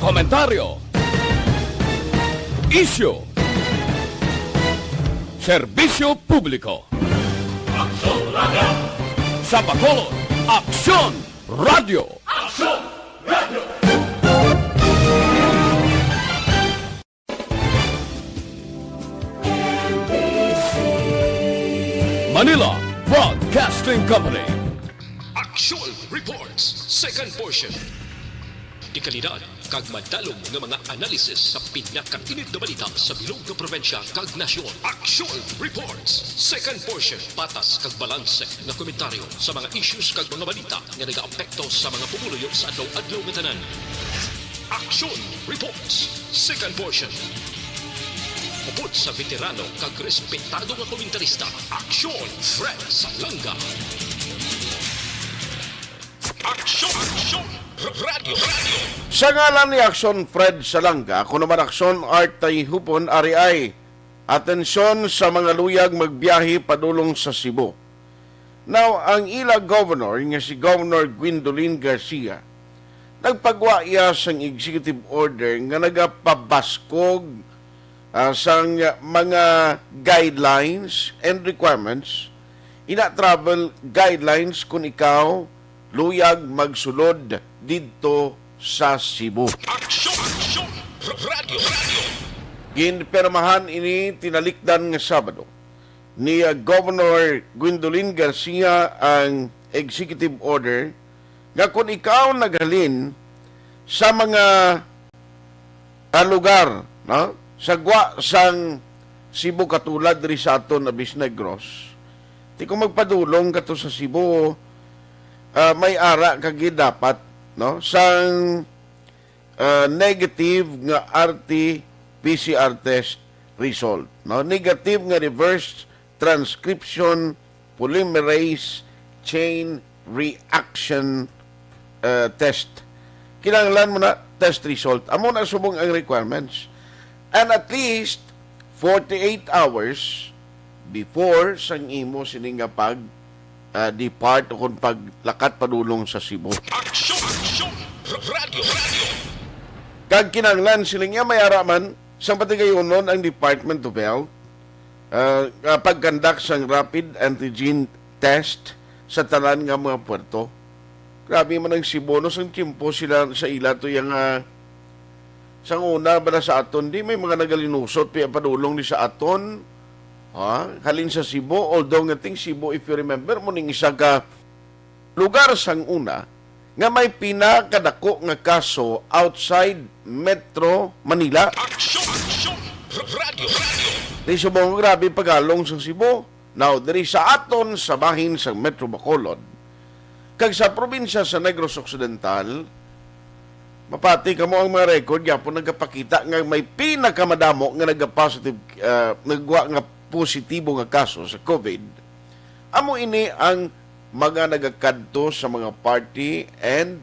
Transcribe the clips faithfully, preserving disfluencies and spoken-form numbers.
Komentaryo. Isyu. Serbisyo publiko. Aksyon Radio. Sa Bacolod, Aksyon Radio. Aksyon Radio. Manila Broadcasting Company. Aksyon Reports, second portion. Dekalidad kag madalom nga mga analisis sa pinakainit nga balita sa bilog nga probinsya kag nasyon. Aksyon Reports, second portion. Patas kag balanse nga komentaryo sa mga issues kag mga balita nga nagaapekto sa mga pumuluyo sa adlaw-adlaw nga tanan. Aksyon Reports, second portion. Upod sa veterano kag respetado nga komentarista, Aksyon Fred Salanga. Aksyon, Aksyon, Radio, Radio. Sa ngalan ni Aksyon Fred Salanga, ako naman Aksyon Art Tayhupon, ari ay atensyon sa mga luyag magbiyahe padulong sa Cebu. Now, ang ila governor nga si Governor Gwendolyn Garcia, nagpagwa iya sang executive order nga nagapabaskog, ah, sang mga guidelines and requirements, ina travel guidelines, kung ikaw luyag magsulod didto sa Cebu. Aksyon, Aksyon, Radio, Radio. Ginpirmahan ini tinalikdan nga Sabado ni, ah, Governor Gwendolyn Garcia ang executive order nga kung ikaw naghalin sa mga, ah, lugar, no, sa gwa sang Cebu, katulad diri sa aton, Abis Negros, ti kung magpadulong ka to sa Cebu, ah, may ara ka gid dapat, no, sang, ah, negative nga R T P C R test result, no? Negative nga reverse transcription polymerase chain reaction, ah, test. Kinahanglan mo na test result. Amo na subong ang requirements. And at least forty-eight hours before sang imo sini nga pag, ah, depart o kung paglakat padulong sa Cebu. Aksyon! Aksyon! Radyo! Radyo! Kag kinahanglan sila niya may ara man sang patigayunon ang Department of Health, ah, ah, pag-conduct sang rapid antigen test sa tanan nga mga puerto. Grabe man ang Cebu, no? Sang tiyempo sila sa ila to yang, ah, sang una bala sa aton, di may mga nagalinusot, pi-, padulong ni sa aton, ha? Halin sa Cebu, although nga ting Cebu, if you remember, mo ning isa ka lugar sang una nga may pinakadako nga kaso outside Metro Manila. Aksyon! Aksyon! Radyo! Radyo! Di subong grabe pagalong sang Cebu. Now, diri sa aton sa bahin sa Metro Bacolod, kag sa probinsya sa Negros Occidental, mapati kamo ang mga record, gyapon nagapakita nga may pinakamadamo nga nagapositive, ah, nagwa nga positibo nga kaso sa COVID. Amo ini ang mga nagakadto sa mga party and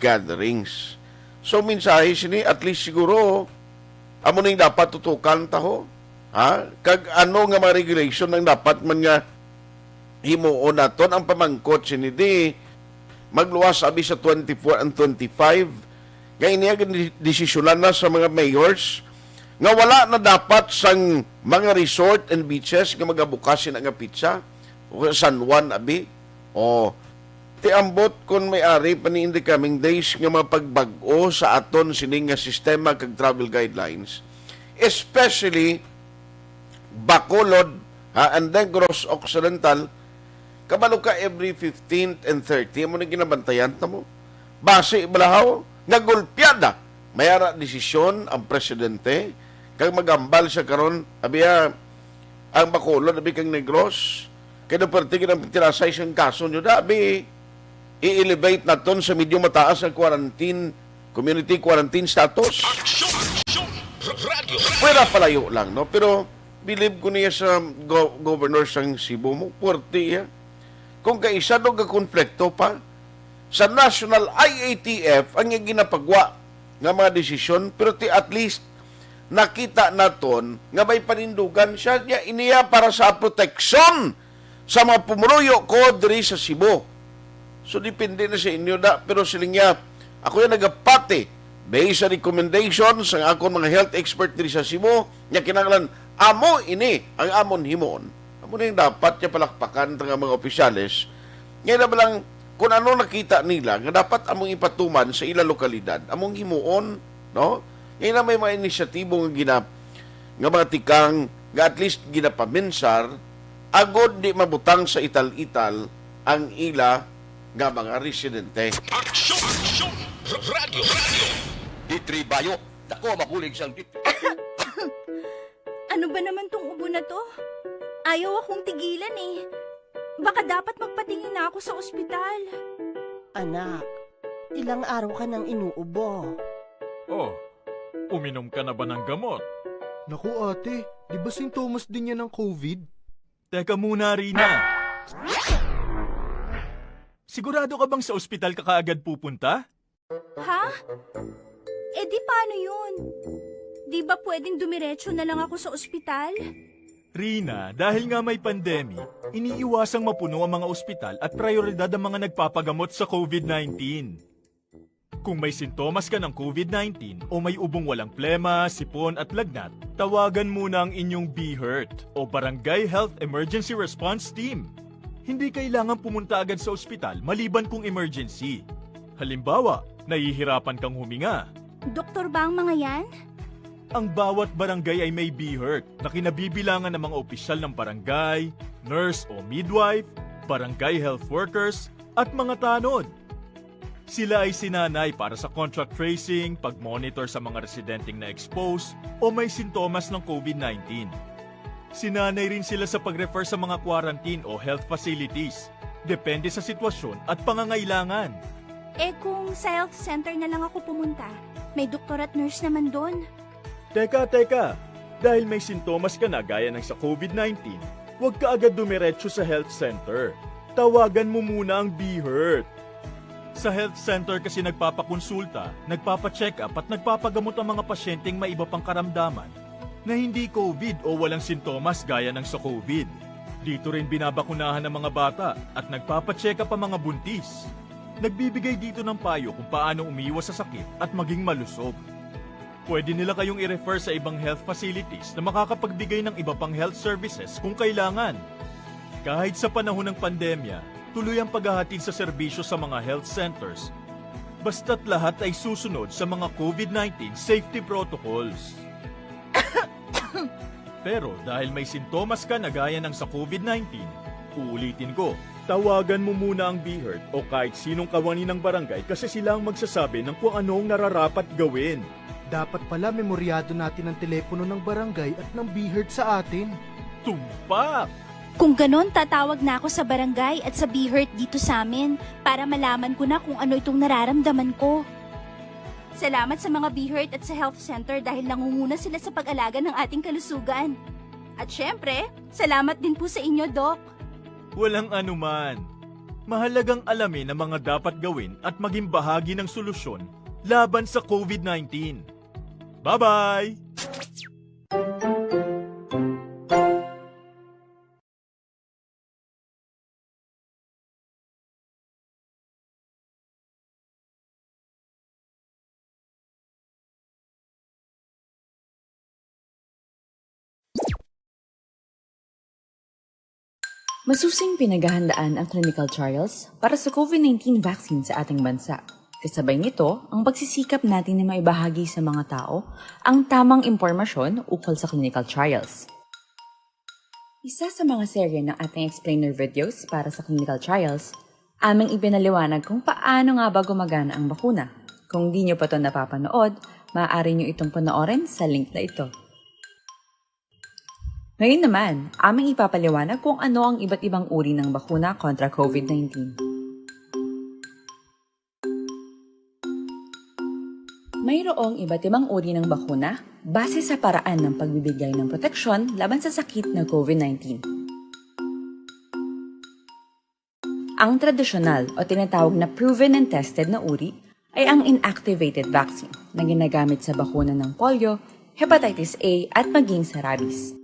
gatherings. So, mensahe sini, at least siguro, amo ning dapat tutukan ta, ho. Ha? Kag ano nga mga regulation ang dapat man nga himuon naton? Ang pamangkot sini di, magluwas abi sa twenty-four and twenty-five, nga ini ang di-, desisyonan na sa mga mayors nga wala na dapat sang mga resort and beaches nga magabukas sina nga pitsa, o San Juan abi. O, ti ambot kon may ari pa ni in the coming days nga mga pagbag-o sa aton sini nga sistema kag travel guidelines, especially Bacolod, ha, and Negros Occidental, kabalo ka every fifteenth and thirty, amo na ginabantayan ta mo. Basi balahaw nga gulpiada, may ara desisyon ang presidente, kag magambal siya karon, abiya, ang Bacolod, abi kang Negros, kay daw perti gid ang tinasay siyang kaso nyo, da, abi, i-elevate naton sa medyo mataas ang quarantine, community quarantine status. Aksyon! Aksyon! Radyo! Pwera palayo lang, no? Pero believe ko niya sa go-, governor sang Cebu mo, puwerte iya. Kung kaisa daw gakonflikto pa, sa National I A T F ang iyang ginapagwa nga mga desisyon, pero ti at least nakita naton nga may panindugan siya, niya iniya para sa proteksyon sa mga pumuluyo ko diri sa Cebu. So, depende na sa inyo da, pero siling niya, ako yan nagapati Based sa recommendation sang akon mga health expert diri sa Cebu, nga kinahanglan amo ini ang amon himuon. Amo na yung dapat niya palakpakan nga mga opisyales. Ngayon na ba lang kung ano nakita nila nga dapat among ipatuman sa ila lokalidad, among himuon, no? Ngayon na may mga inisyatibo nga gina-, nga mga tikang nga at least ginapaminsar, agod di mabutang sa ital-ital ang ila nga mga residente. Aksyon! Aksyon! Radyo! Radyo! D three Bayo, dako mabulig sang D three. Ano ba naman tong ubo na to? Ayaw akong tigilan eh. Baka dapat magpatingin na ako sa ospital. Anak, ilang araw ka nang inuubo. Oh, uminom ka na ba ng gamot? Naku, ate, di ba sintomas din yan ng covid? Teka muna, Rina. Sigurado ka bang sa ospital ka kaagad pupunta? Ha? Eh di paano yun? Di ba pwedeng dumiretso na lang ako sa ospital? Rina, dahil nga may pandemic, iniiwasang mapuno ang mga ospital at prioridad ang mga nagpapagamot sa covid nineteen. Kung may sintomas ka ng covid nineteen o may ubong walang plema, sipon at lagnat, tawagan muna ang inyong BHERT o Barangay Health Emergency Response Team. Hindi kailangan pumunta agad sa ospital maliban kung emergency. Halimbawa, nahihirapan kang huminga. Doktor ba ang mga yan? Ang bawat barangay ay may BHERT na kinabibilangan ng mga opisyal ng barangay, nurse o midwife, barangay health workers, at mga tanod. Sila ay sinanay para sa contact tracing, pag-monitor sa mga residenteng na-expose o may sintomas ng covid nineteen. Sinanay rin sila sa pag-refer sa mga quarantine o health facilities, depende sa sitwasyon at pangangailangan. Eh, kung sa health center na lang ako pumunta, may doktor at nurse naman doon. Teka, teka! Dahil may sintomas ka na gaya ng sa covid nineteen, huwag ka agad dumiretso sa health center. Tawagan mo muna ang BHERT. Sa health center kasi nagpapakonsulta, nagpapacheck-up at nagpapagamot ang mga pasyenteng may iba pang karamdaman na hindi covid o walang sintomas gaya ng sa covid. Dito rin binabakunahan ang mga bata at nagpapacheck-up ang mga buntis. Nagbibigay dito ng payo kung paano umiwas sa sakit at maging malusog. Pwede nila kayong i-refer sa ibang health facilities na makakapagbigay ng iba pang health services kung kailangan. Kahit sa panahon ng pandemya, tuloy ang paghahatid sa serbisyo sa mga health centers, basta't lahat ay susunod sa mga covid nineteen safety protocols. Pero dahil may sintomas ka na gaya ng sa covid nineteen, uulitin ko, tawagan mo muna ang BHERT o kahit sinong kawani ng barangay kasi sila ang magsasabi ng kung ano ang nararapat gawin. Dapat pala memoryado natin ang telepono ng barangay at ng BHERT sa atin. Tumpak! Kung ganon, tatawag na ako sa barangay at sa BHERT dito sa amin para malaman ko na kung ano itong nararamdaman ko. Salamat sa mga BHERT at sa health center dahil nangunguna sila sa pag-alaga ng ating kalusugan. At syempre, salamat din po sa inyo, Doc. Walang anuman. Mahalagang alamin ang mga dapat gawin at maging bahagi ng solusyon laban sa covid nineteen. Bye-bye! Masusing pinaghahandaan ang clinical trials para sa covid nineteen vaccine sa ating bansa. Kasabay nito, ang pagsisikap natin na maibahagi sa mga tao ang tamang impormasyon ukol sa clinical trials. Isa sa mga serye ng ating explainer videos para sa clinical trials, aming ipinaliwanag kung paano nga ba gumagana ang bakuna. Kung di nyo pa to napapanood, maaari nyo itong panoorin sa link na ito. Ngayon naman, aming ipapaliwanag kung ano ang iba't ibang uri ng bakuna kontra covid nineteen. Mayroong iba't ibang uri ng bakuna base sa paraan ng pagbibigay ng proteksyon laban sa sakit na covid nineteen. Ang tradisyonal o tinatawag na proven and tested na uri ay ang inactivated vaccine na ginagamit sa bakuna ng polio, hepatitis A at maging sa rabies.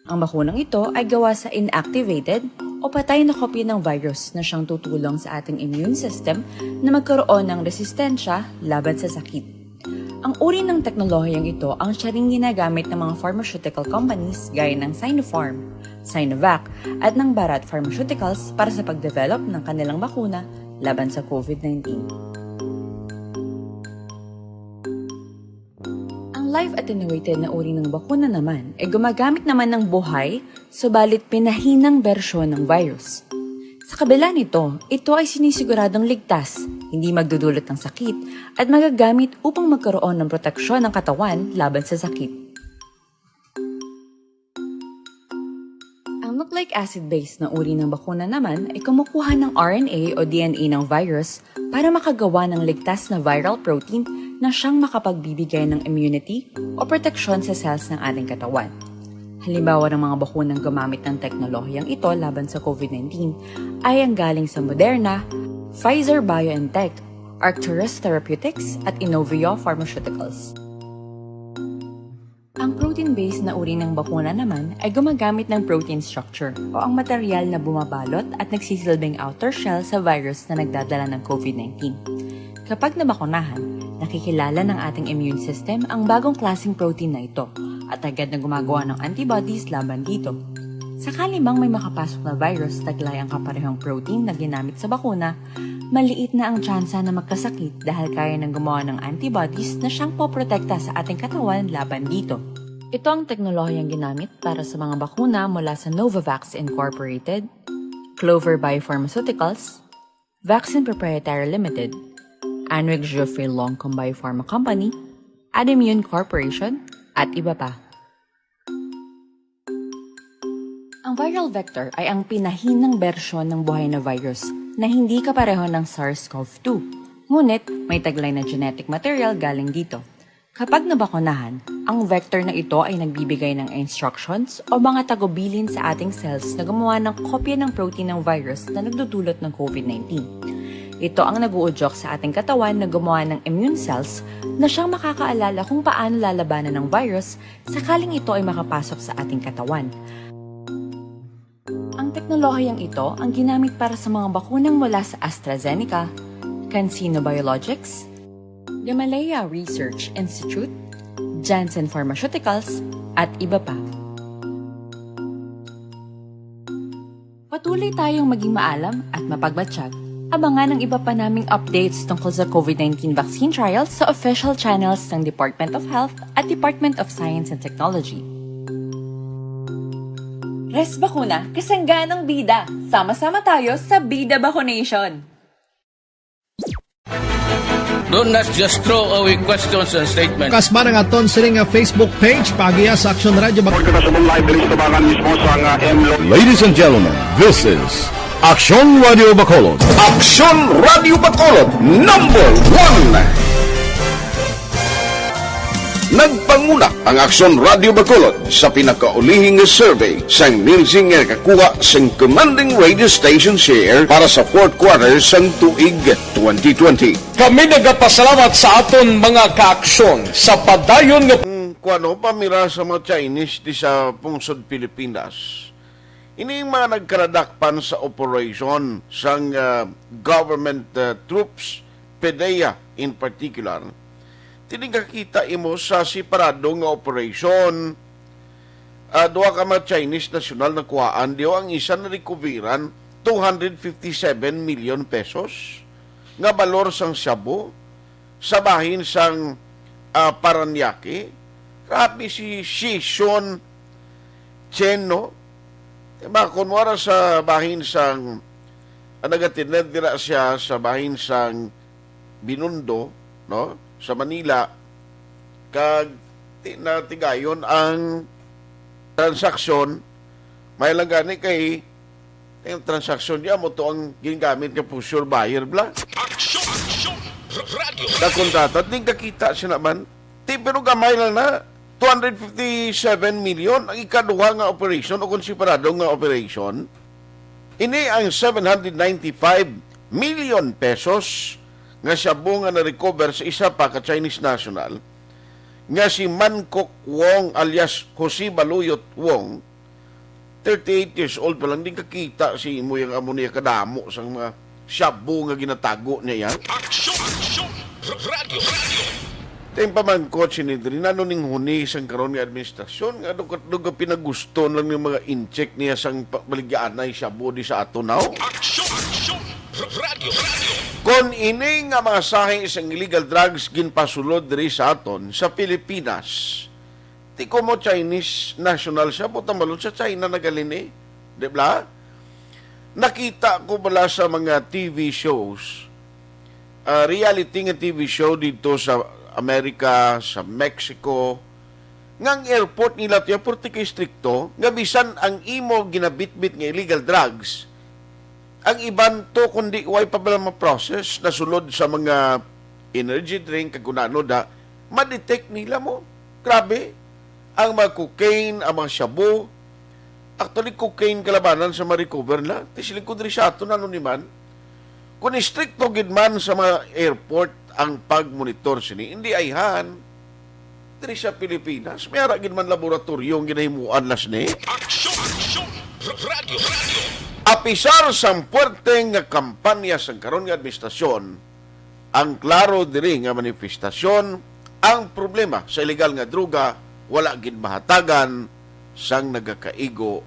Ang bakunang ito ay gawa sa inactivated o patay na kopya ng virus na siyang tutulong sa ating immune system na magkaroon ng resistensya laban sa sakit. Ang uri ng teknolohiyang ito ang siya ring ginagamit ng mga pharmaceutical companies gaya ng Sinopharm, Sinovac, at ng Bharat Pharmaceuticals para sa pagdevelop ng kanilang bakuna laban sa COVID nineteen. Ang live attenuated na uri ng bakuna naman ay gumagamit naman ng buhay, subalit pinahinang bersyon ng virus. Sa kabila nito, ito ay sinisiguradong ligtas, hindi magdudulot ng sakit, at magagamit upang magkaroon ng proteksyon ng katawan laban sa sakit. Ang nucleic acid-based na uri ng bakuna naman ay kumukuha ng R N A o D N A ng virus para makagawa ng ligtas na viral protein na siyang makapagbibigay ng immunity o proteksyon sa cells ng ating katawan. Halimbawa ng mga bakunang gumamit ng teknolohiyang ito laban sa COVID nineteen ay ang galing sa Moderna, Pfizer-BioNTech, Arcturus Therapeutics, at Inovio Pharmaceuticals. Ang protein-based na uri ng bakuna naman ay gumagamit ng protein structure o ang material na bumabalot at nagsisilbing outer shell sa virus na nagdadala ng COVID nineteen. Kapag nabakunahan, nakikilala ng ating immune system ang bagong klaseng protein na ito at agad na gumagawa ng antibodies laban dito. Sakali mang may makapasok na virus taglay ang kaparehong protein na ginamit sa bakuna, maliit na ang tsansa na magkasakit dahil kaya nang gumawa ng antibodies na siyang poprotekta sa ating katawan laban dito. Ito ang teknolohiyang ginamit para sa mga bakuna mula sa Novavax Incorporated, Clover Biopharmaceuticals, Vaccine Proprietary Limited, Anwick Geoffrey Longcom Biopharma Company, Adimmune Corporation, at iba pa. Ang viral vector ay ang pinahinang bersyon ng buhay na virus na hindi kapareho ng SARS-CoV two. Ngunit, may taglay na genetic material galing dito. Kapag nabakunahan, ang vector na ito ay nagbibigay ng instructions o mga tagubilin sa ating cells na gumawa ng kopya ng protein ng virus na nagdudulot ng COVID nineteen. Ito ang nag-uudyok sa ating katawan na gumawa ng immune cells na siyang makakaalala kung paano lalabanan ng virus sakaling ito ay makapasok sa ating katawan. Ang teknolohiyang ito ang ginamit para sa mga bakunang mula sa AstraZeneca, CanSino Biologics, Gamaleya Research Institute, Janssen Pharmaceuticals, at iba pa. Patuloy tayong maging maalam at mapagmatsyag. Abangan ang iba pa naming updates tungkol sa COVID nineteen vaccine trials sa official channels ng Department of Health at Department of Science and Technology. Res Bakuna, kasangganang bida. Sama-sama tayo sa Bida Bakunation. Do not just throw away questions and statements. Kasbara nga aton sini nga Facebook page, paagiha sa Aksyon Radio Bac- Pagkakasabong live diri sa tabangan mismo sa nga M Lo. Ladies and gentlemen, this is Aksyon Radio Bacolod. Aksyon Radio Bacolod, number one! Nagpanguna ang Aksyon Radio Bacolod sa pinakaulihing survey sang Nielsen nga nakakuha sang commanding radio station share para sa fourth quarter sang tuig twenty twenty. Kami nagapasalamat sa aton mga kaaksyon sa padayon nga Ang kuwano, pamira sa mga Chinese di sa pungsod Pilipinas. Ini ang mga nagkaladakpan sa operation sang ah, government ah, troops, PDEA in particular. Tining kakita imo sa separado nga operation, ah, duha ka mga Chinese nasyonal nakuhaan, diho ang isa na-recoveran two hundred fifty-seven million pesos nga balor sang shabu sa bahin sang ah, Parañaque. Grabe si Shishon Chen, no? Diba, kung wala sa bahin sang ah, nagatinad dira siya sa bahin sang Binondo, no? Sa Manila, kag ti na tigayon ang transaksyon, may lang gani kay ang transaksyon niya mo to ang ginagamit nga pusher buyer bla. Aksyon! Aksyon! Radyo! Dakong data, di kakita siya naman. Ti, pero gamay lang na, two hundred fifty-seven million ang ikaduha nga operation o kung separado nga operation. Ini ang seven hundred ninety-five million pesos nga shabu nga na-recover sa isa pa ka Chinese national nga si Mankok Wong alias Jose Baluyot Wong, thirty-eight years old pa lang, di kakita si imo yang amo niya kadamo sang mga shabu nga ginatago niya yan. Aksyon! Aksyon! Radyo! Radyo! Tay pamangkot sini diri, nano ning huni sang karon nga administrasyon nga dug-, dug-, pinaguston lang ning mga incheck niya sang pa-, baligyaanay shabu di sa ato, now? Aksyon! Aksyon! Radyo! Radyo! Kon ini nga mga sahi sang illegal drugs ginpasulod diri sa aton, sa Pilipinas, ti komo Chinese national siya, buta malon sa China nagalin eh. Di ba? Nakita ko bala sa mga T V shows, ah, reality nga T V show dito sa Amerika, sa Mexico, nga ang airport nila tiya purti kay strikto, nga bisan ang imo ginabitbit nga illegal drugs, ang iban to, kundi way pa bala ma-process, nasulod sa mga energy drink, kag kung ano da, ma-detect nila mo. Grabe. Ang mga cocaine, ang mga shabu, actually, cocaine kalabanan sa ma-recover nila. Ti siling ko diri sa aton, ano ni man, kung istrikto gid man sa mga airport ang pag-monitor sini, hindi ayhan. Diri sa Pilipinas, may ara gid man laboratoryo ang ginahimuan las ni. Aksyon! Aksyon! Radyo! Radyo! Apisar sang puwerte nga kampanya sang karon nga administrasyon, ang klaro diri nga manifestasyon, ang problema sa illegal nga droga wala gid mahatagan sang nagakaigo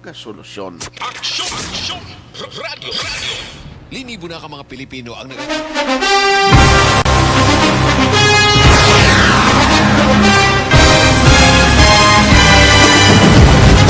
nga solusyon. Aksyon! Aksyon! Radyo! Radyo! Linibo na ka mga Pilipino ang nag-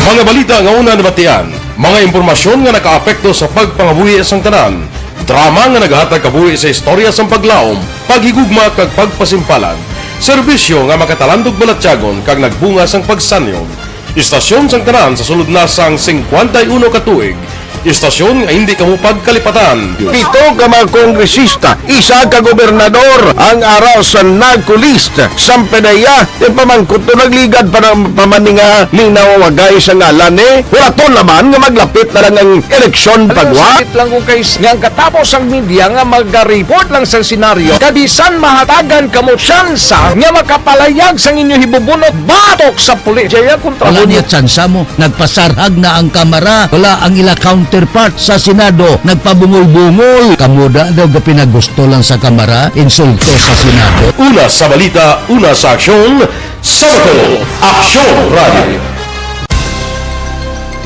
Mga balita nga una nabatian, mga impormasyon nga nakaapekto sa pagpangabuhi sang tanan, drama nga nagahatag kabuhi sa istorya sang paglaom, paghigugma kag pagpasimpalan, serbisyo nga makatalandog balatyagon kag nagbunga sang pagsanyog. Istasyon sang tanan sa sulod na sang singkwenta y uno ka tuig. Istasyon nga hindi kamo pagkalipatan. Pito ka mga kongresista, isa ka gobernador, ang ara sa NAGCOLEST. Sampanaya, ti pamangkot to nagligad pa ng pamaninga, linawagay sa ngalan ni, hulaton naman nga maglapit na lang ang eleksyon. Alam mo, pagwa. Sakit lang ko kay s-, nga ang katapos ang media nga magareport lang sa senaryo, kabisan mahatagan kamo tsansa nga makapalayag sang inyo hibubunot batok sa pulis. Jaya kontra. Wala mo niya tsansa mo. Nagpasarhag na ang Kamara. Wala ang ila counterpart sa Senado. Nagpabungol-bungol. Kamo da daw gapinagusto lang sa Kamara. Insulto sa Senado. Una sa balita, una sa aksyon, sa Bacolod, Aksyon Radio.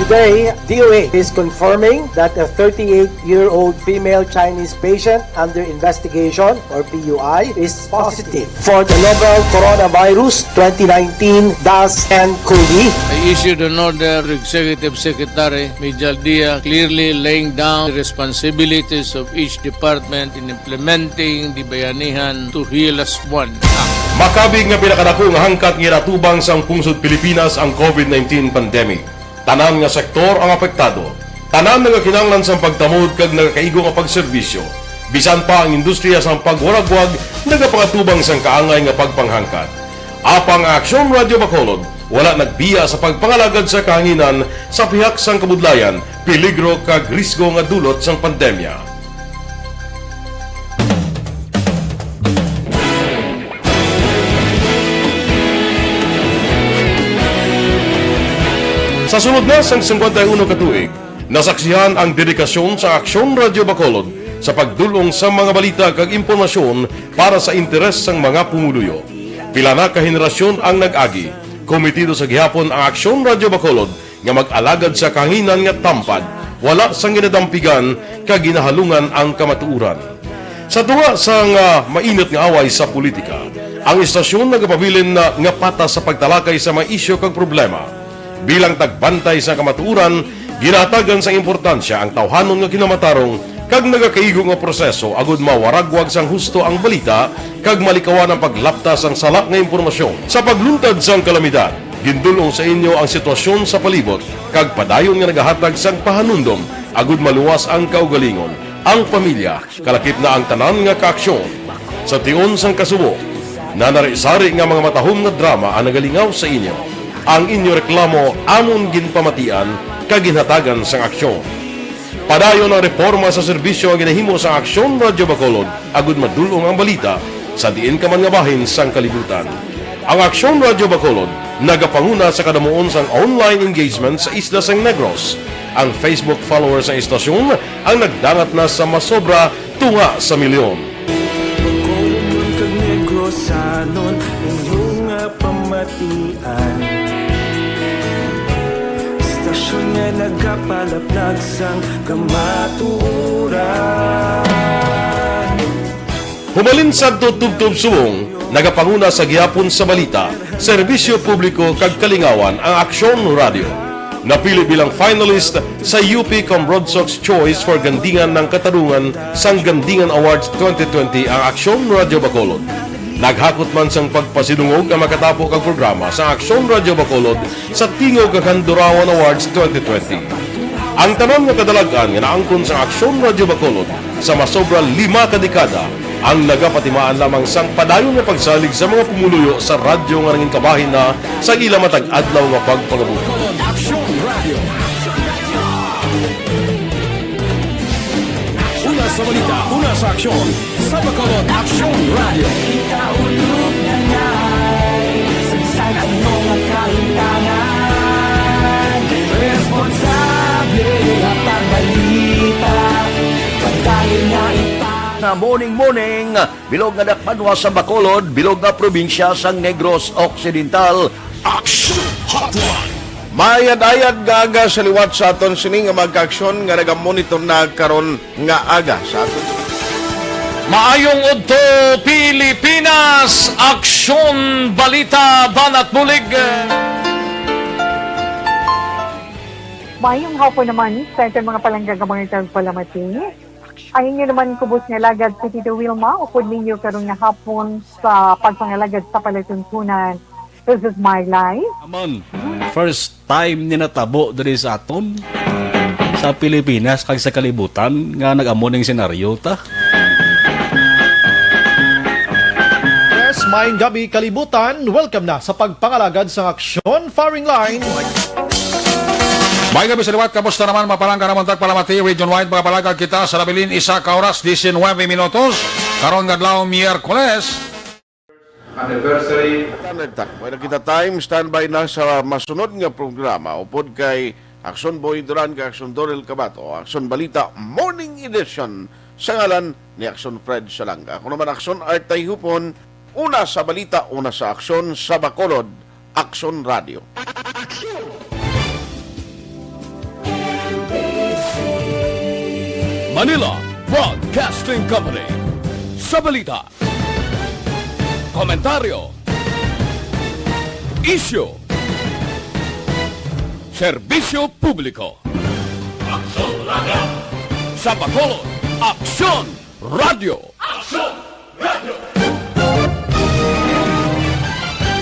Today, D O A is confirming that a thirty-eight-year-old female Chinese patient under investigation, or P U I, is positive for the novel coronavirus twenty nineteen dash nCoV. I issued an order to Executive Secretary Mijal Dia, clearly laying down the responsibilities of each department in implementing the Bayanihan to Heal Us One Act. Makabig nga pinakadako nga hangkat nga ginatubang sang pungsod Pilipinas ang COVID nineteen pandemic. Tanan nga sektor ang apektado. Tanan nagakinahanglan sang pagtamod kag nagakaigo nga pagserbisyo. Bisan pa ang industriya sang pagwaragwag nagapangatubang sang kaangay nga pagpanghangkat. Apang ang Aksyon Radyo Bacolod wala nagbiya sa pagpangalagad sa kahanginan sa pihak sang kabudlayan, peligro kag risgo nga dulot sang pandemya. Sa sulod na sang singkwenta y uno ka tuig, nasaksihan ang dedikasyon sa Aksyon Radyo Bacolod sa pagdul-ong sa mga balita kag impormasyon para sa interes sang mga pumuluyo. Pila na ka henerasyon ang nag-agi. Kometido sa gihapon ang Aksyon Radyo Bacolod nga mag-alagad sa kahanginan nga tampad, wala sang ginadampigan kag ginahalungan ang kamatuoran. Sa tunga sang, ah, mainit nga away sa politika, ang istasyon nagapabilin na nga patas sa pagtalakay sa mga isyu kag problema. Bilang tagbantay sa kamatuoran, ginahatagan sang importansya ang tawhanon nga kinamatarong kag nagakaigo nga proseso agud mawaragwag sang husto ang balita kag malikawan ang paglapta sang sala nga impormasyon. Sa pagluntad sang kalamidad, gindul-ong sa inyo ang sitwasyon sa palibot kag padayon nga nagahatag sang pahanumdom agud maluwas ang kaugalingon, ang pamilya, kalakip na ang tanan nga kaaksyon. Sa tion sang kasubo, nanari-sari nga mga matahom nga drama ang nagalingaw sa inyo. Ang inyo reklamo amon ginpamatian kag ginhatagan sang aksyon. Padayon ang reporma sa serbisyo nga ginahimo sang Aksyon Radyo Bacolod agud madul-ong ang balita sa diin ka man nga bahin sang kalibutan. Ang Aksyon Radyo Bacolod nagapanguna sa kadamuon sang online engagement sa isla sang Negros. Ang Facebook followers sang istasyon ang nagdangat na sa masobra tunga sa milyon. Bacolod man kag Negros, Sanon inyo nga pamatian. Istasyon nga nagapalaplag sang kamatuoran. Humalin sadto tubtob subong, nagapanguna sa gihapon sa balita, serbisyo publiko kag kalingawan ang Aksyon Radio. Napili bilang finalist sa U P Cambrodsoc's Choice for Gandingan ng Katarungan sang Gandingan Awards twenty twenty ang Aksyon Radio Bacolod. Naghakot man sang pagpasidungog ang makatapo kag programa sa Aksyon Radio Bacolod sa Tingog kag Handurawan Awards twenty twenty. Ang tanan nga kadalag-an nga naangkon sa Aksyon Radio Bacolod sa masobra lima ka dekada ang nagapatimaan lamang sang padayon nga pagsalig sa mga pumuluyo sa radyo nga nangin kabahin na sa ila matag adlaw nga pagpangabuhi. Bacolod Aksyon Radio. Una sa balita, una sa aksyon, sa Bacolod Aksyon Radio. Kita ulog na ngay, sa bisan ano nga kahintangan, responsable nga pagbalita, pagdayon nga ipa- Na morning, morning. Bilog nga dakbanwa sa Bacolod, bilog nga probinsya sang Negros Occidental. Action Hotline. Maayad-ayad nga aga sa liwat sa aton sini nga mga kaaksyon nga nagamonitor na karon nga aga sa aton. Maayong udto, Pilipinas! Aksyon, balita, banat bulig. Maayong hapon naman sa aton mga palangga nga mga tagpalamati. Ang inyo naman kubos nga alagad si Tito Wilma, upod ninyo karon nga hapon sa pagpangalagad sa palatuntunan. This is my life. Amon, first time ni natabo diri sa aton, sa Pilipinas kag sa kalibutan nga nag-amo ning senaryo ta. Yes, maayong gabi, kalibutan. Welcome na sa pagpangalagad sang Aksyon Firing Line. May gabi sa liwat, kamusta naman, mga palangga namon tagpalamati, region-wide, mga palangga, kita sa nabilin, isa ka oras, diecinueve minutos. Karon nga adlaw, Miyerkules. Anniversary. Nagtak-, may nakita time, standby na sa masunod nga programa, upod kay Aksyon Boy Duran, kay Aksyon Dorel Cabato, Aksyon Balita, Morning Edition, sa ngalan ni Aksyon Fred Salanga. Ako naman, Aksyon Art Tayhupon, una sa balita, una sa aksyon, sa Bacolod, Aksyon Radio. Manila Broadcasting Company. Sa balita, komentaryo, isyu, serbisyo publiko. Aksyon Radio. Sa Bacolod, Aksyon Radio. Aksyon Radio.